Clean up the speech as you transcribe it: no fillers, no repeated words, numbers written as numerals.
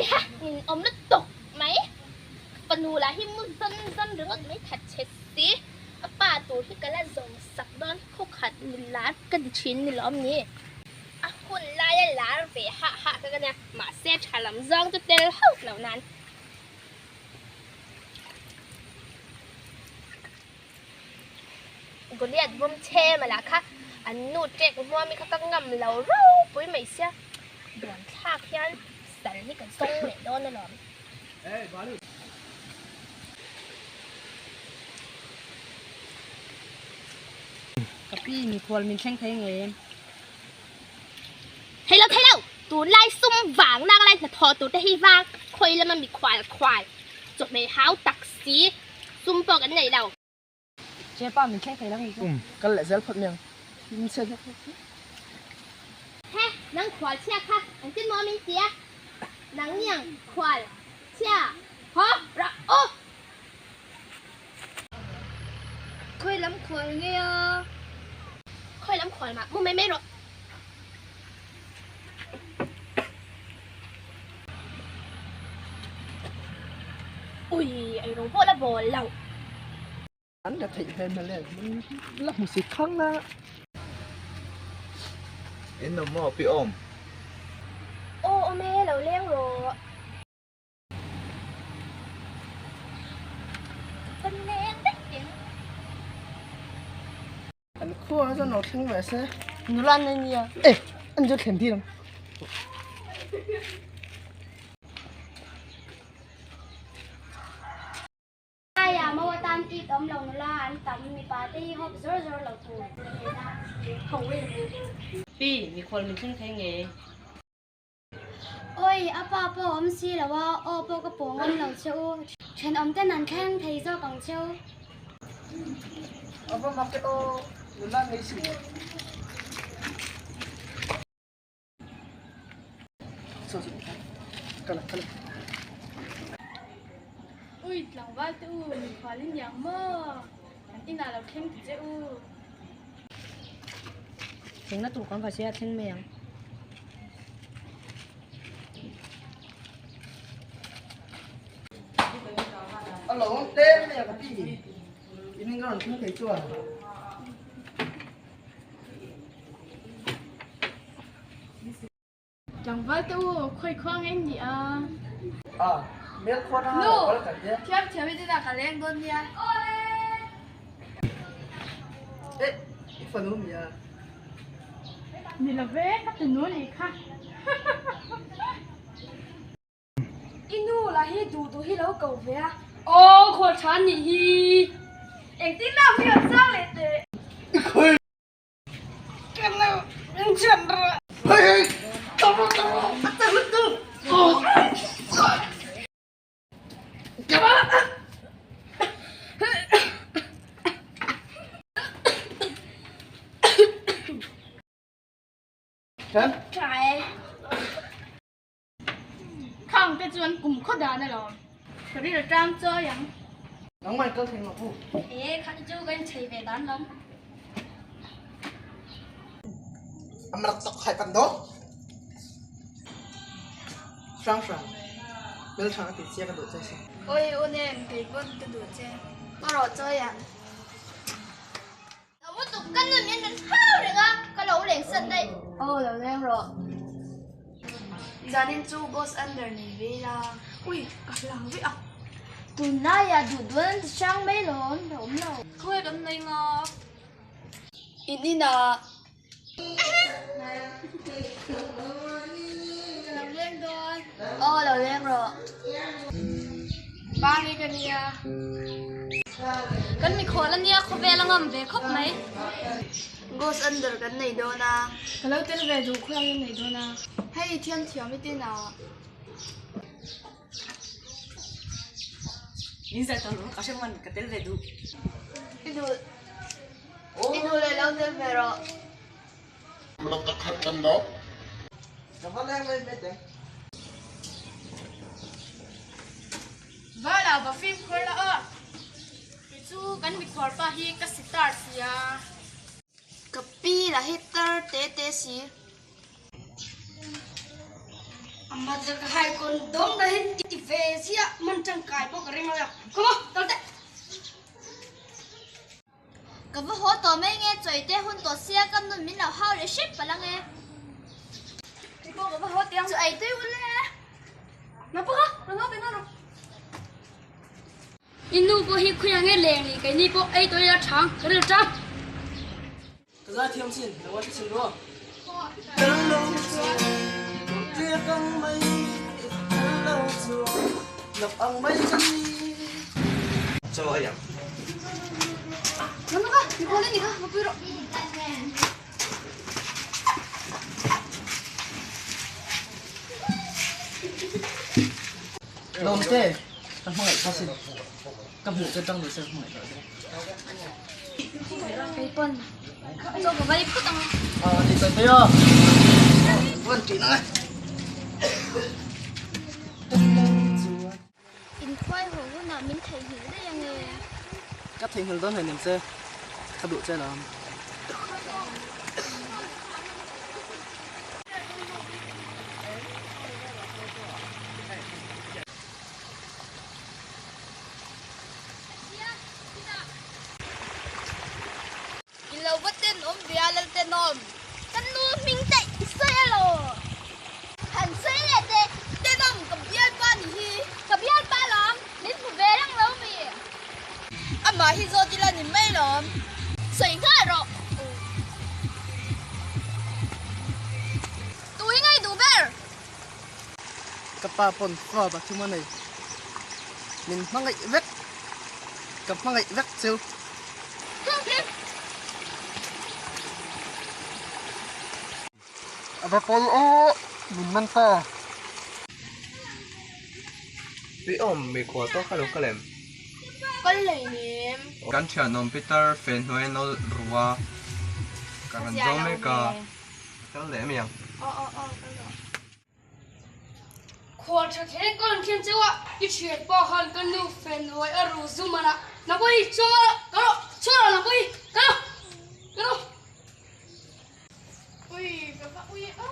Ui ha, nin awm lutuk mai. Fanu lah hi mu zawn zawn ringawt mai that che si. A pa tur hi ka la zawng sak dawn khaw khat ni lar ka ti thin ni lawm ni. A hun laia lar ve hah hah ka ka nia, mahse tha lam zawng chu tel hauh lo nan. Goliath vawm chhe mah lah kha an nu ṭek hmuami kha ka ngam lo ropui mai sia, buan thlak hian sal hi ka zawng leh dawn alawm. Ka pi mikhual min thleng thei ngei em? Thei lo thei lo, tunlai sum vang nak lai hnathawh tur te hi vang khawi lama mikhual khual chawhmeh hau tak si sum pawh kan nei lo. Chepa min thleng thei lo ni chu. Um, kal leh zel phawt mai ang. Min chhiat hlek hlek hi. He, nang khual chhia kha an tin maw min ti a? Nang niang khual chhia haw rah u. Khawi lam khual nge a? Khawi lam khual mah mu mai mai rawh. Ui, ei rawng pawh la bawl lo. An la theih hmel hmel em? Min la hmu si khang la. In awm maw pi awm? Aw awm e, lo leng rawh. Kan leng vek teng. An khua chuan lo thleng ve se. Nula an nei nia. E, an chu thlen tir ang. Aia mau atan it awm lo nula an tam mipa te hi hawp zawr zawr lo tur. Pi, mikhual min thleng thei nge? Oi, a pa pawh awm si lo a, aw pawh ka pawh ngam lo che u. Thenawm ten an thleng thei zawk ang che u. A va mak e aw, nula ngei si. Ui, tlangval te u, mikhual in niang maw? Kan inah lo thleng ti che u. Thlengna tur kan va sia thleng mai ang. A lo awm tlem mai a ka pi. In in ka rawn thleng thei chuan. Tlangval te u, khawi khua ngei ni a. A, mel khua na lo kal kan nia. Thiam thiam i dinah ka leng dawn nia. Eh, i fanu mi a. Ni lo ve, ka ti nu nih kha. I nu lah hi duh duh hi lo ko ve a. Aw, khual tha nih hi. Engtin lah mi rawn chang leh teh. I khawi. Khang te chuan kum khaw dan alawm. Ka ril tang chawi ang. Nangmah kal thei rawh u. E khat chu kan chei ve dan lam. Amrak tak khai pan do. Hrang hrang. Bel hrang ti chia ka duh che si. Oi u nem kei pawn ka duh che. Ka rawh chawi ang. Ka mu tuk ka nun in an hau reng a, ka lo leng sat daih. Aw lo leng rawh. Zanin chu boss under nei ve ila. Ui, ka hlang vek a. Tunlaiah duh duan an ti hrang mai lawm, a awm lo. Khawi kan nei nga? In inah. Ka lo leng dawn. Aw lo leng rawh. Pa nge ka nia. Kan mikhual a nia khawvel a ngam ve khawp mai. Ghost under kan nei dawn a. Ka lo tel ve duh khuang in nei dawn a. Hei thiam thiam i tin a. Min zai tawh lo ka hre man ka tel ve duh. I duh i duh leh lo tel ve rawh. Vala va fimkhur la aw. Kei chu kan mikhuar pa hi ka sitar sia. Ka pi la hi tar te te si. Amma chu ka hai condom dah hi ti ve sia man tangkai pawh ka ring lo ya. Come on, kal teh. Ka va haw tawh mai nge chawi te hun tawh sia ka nun min lo hau leh hrep palh ang e. Kei pawh ka va haw teh ang. Chu ei tui ul e. Na pawh kha, rawn haw ve nghal rawh. I nu pawh hi khawiah nge leng leh keini pawh ei tawh ila chang ka ril chang. Ka zai thiam chin, lo a ti chin rua. Kal lo chuan riak ang mai, kal lo chuan lap ang mai ka ni. Chaw a iang. Nana ka, mikhual i ni kha, va pui rawh. Lawmte, ka hmangaih kha sin. Ka hmuh che tang ni se ka hmangaih tawh che. Kei pawn chaw ka vai phawt ang. Ah, ti tawi tawi a. Van tih nang e. Inkhuai haw hunah min theihnghilh daih ang e. Ka theihnghilh dawn hleinem che, ka duh che lam. I lo va tenawm ve a lal tenawm. Ka nu hming te i sawi elaw? Han sawi leh teh. Tenawm ka bialpa ni hi. Ka bialpa lawm, min hmu ve reng lo mi. Amah hi zawt ila ni mai lawm. Sawi nghal rawh. Tu hi ngei duh ber? Ka pa pawn fa pathum a nei. Min hmangaih vek. Ka hmangaih vek cheu. A va pawi aw, min man ta. Pi awm mi khual pawh kha lo kal em? Kal lei nem. Kan thianawm Peter fen hnuai an lo ru a, ka rawn zawng mek a. Kal leh em ang? Aw aw aw kal rawh. Khual tha thleng ka rawn thlen cheu a, i thian pa khan ka nu fen hnuai a ru zum a na. Nabawi chuang a ka rawh, chhuak rawh Nabawi, ka rawh, ka rawh. Ui ka va ui a.